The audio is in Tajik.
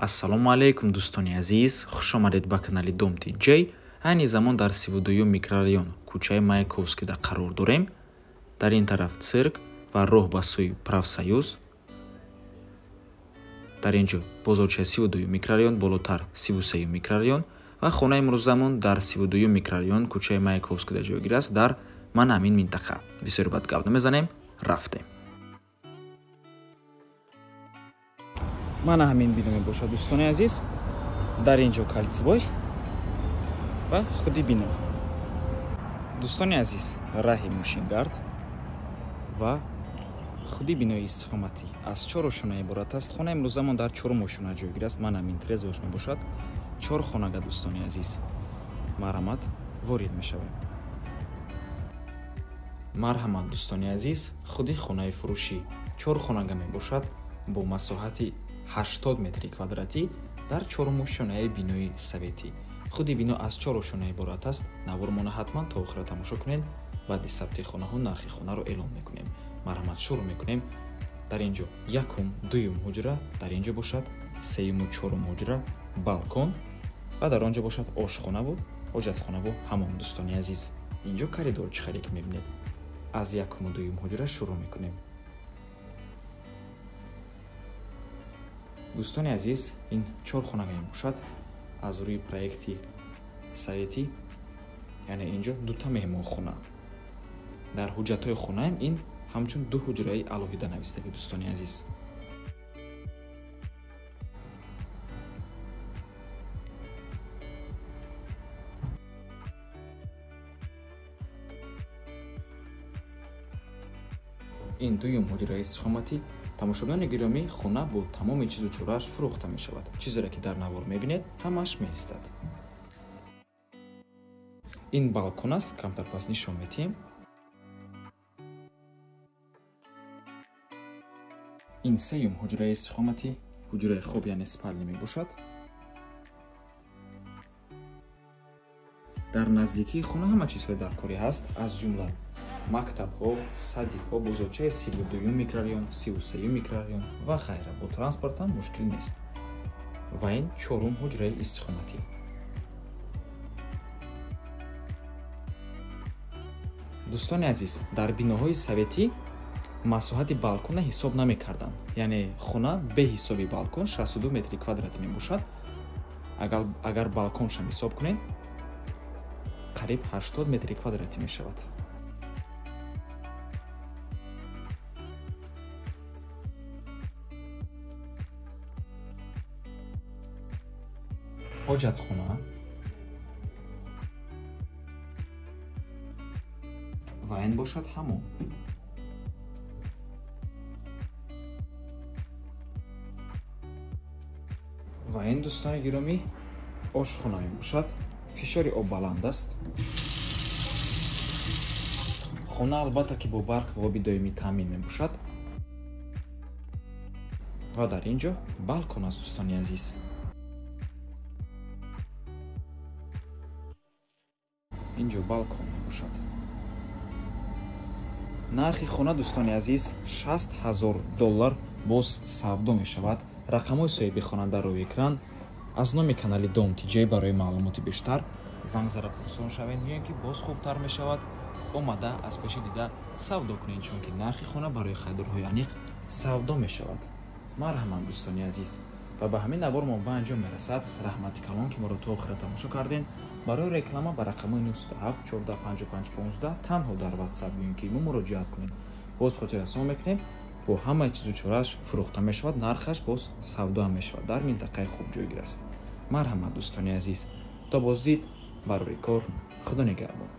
Ассалому алайкум, дӯстони азиз, хуш омадед ба канали Дом TJ. Айни замон дар 32 микрорайон, кӯчаи Маяковскийда қарор дорем. Дар ин тараф цирк ва роҳ ба сӯи Профсоюз. Дар ин ҷо бозорчаи 32 микрорайон, болотар 33 микрорайон ва хонаи имрӯзамон дар 32 микрорайон, кӯчаи Маяковскийда ҷойгир аст, дар ман ҳамин минтақа. Бисёр бад гап намезанем, рафтем. Мана ҳамин бино мебошад, дӯстони азиз. Дар ин ҷо кольцевой ва худи бино. Дӯстони азиз, раҳи мошингард ва худи бинои истиқоматӣ аз чор ошёна иборат аст. Хонаи имрӯзамон дар чорум ошёна ҷойгир аст. Ман ҳамин трезош мебошад. Чор хонага, дӯстони азиз. Марҳамат, ворид мешавем. Марҳамат, дӯстони азиз, худи хонаи фурӯшӣ чор хонага мебошад бо масоҳати 80 метри квадратӣ дар чорум ошёнаи бинои советӣ. Худи бино аз чор ошёна иборат аст. Навормона ҳатман то охира тамошо кунед. Баъди сабти хонаҳо нархи хонаро эълон мекунем. Марҳамат, шурӯъ мекунем. Дар ин ҷо якум, дуюм ҳуҷра, дар ин ҷо бошад сеюму чорум ҳуҷра, балкон ва дар он ҷо бошад ошхонаву ҳоҷатхонаву ҳамом. Дӯстони азиз, ин ҷо коридор чӣ хеле ки мебинед. Аз якуму дуюм ҳуҷра шурӯъ мекунем. Дӯстони азиз, ин чор хонага мебошад аз рӯи проекти советӣ, яъне ин ҷо дута меҳмонхона. Дар ҳуҷҷатҳои хонаам ин ҳамчун ду ҳуҷраи алоҳида навистагӣ, дӯстони азиз. Ин дуюм ҳуҷраи истиқоматӣ. Тамошобинони гиромӣ, хона бо тамоми чизу чорааш фурӯхта мешавад. Чизеро ки дар навор мебинед, ҳамааш меистад. Ин балкон аст, камтар пас нишон медиҳем. Ин сеюм ҳуҷраи истиқоматӣ, ҳуҷраи хоб, яъне спални мебошад. Дар наздикии хона ҳама чизҳои даркорӣ ҳаст, аз ҷумла мактабҳо, садикҳо, бозорчаи 32 микрорайон, 33 микрорайон ва ғайра. Бо транспорт ҳам мушкил нест. Ва ин чорум ҳуҷраи истиқоматӣ. Дӯстони азиз, дар биноҳои советӣ масоҳати балкона ҳисоб намекарданд. Яъне хона беҳисоби балкон 62 метри квадратӣ мебошад. Агар балконшам ҳисоб кунем, қариб 80 метри квадратӣ мешавад. Ҳоҷатхона ва ин бошад ҳамом. Ва ин, дӯстони гиромӣ, ошхона мебошад. Фишори об баланд аст. Хона албатта ки бо барқ ва оби доимӣ таъмин мебошад. Ва дар ин ҷо балкон аст, дӯстони азиз. Ин ҷо балкон мебошад. Нархи хона, дӯстони азиз, $60,000 боз савдо мешавад. Рақамҳои соҳиби хона дар рӯи экран. Аз номи канали Дом TJ барои маълумоти бештар занг зада пурсон шавед, ё ин ки боз хубтар мешавад омада аз пеши дида савдо кунед, чунки нархи хона барои харидорҳои аниқ савдо мешавад. Марҳамат, дӯстони азиз. Ва ба ҳамин навор мо ба анҷом мерасад. Раҳмати калон ки моро то охира тамошо кардем. Барои реклама ба рақамҳои 97 14 55 15 танҳо дар WhatsApp ё ин ки мо муроҷиат кунед. Боз хотиррасон мекунем, бо ҳамаи чизу чорааш фурӯхта мешавад, нархаш боз савдо ҳам мешавад. Дар минтақаи хуб ҷойгир аст. Марҳамат, дӯстони азиз. То боздид, барори кор, Худо нигаҳбон.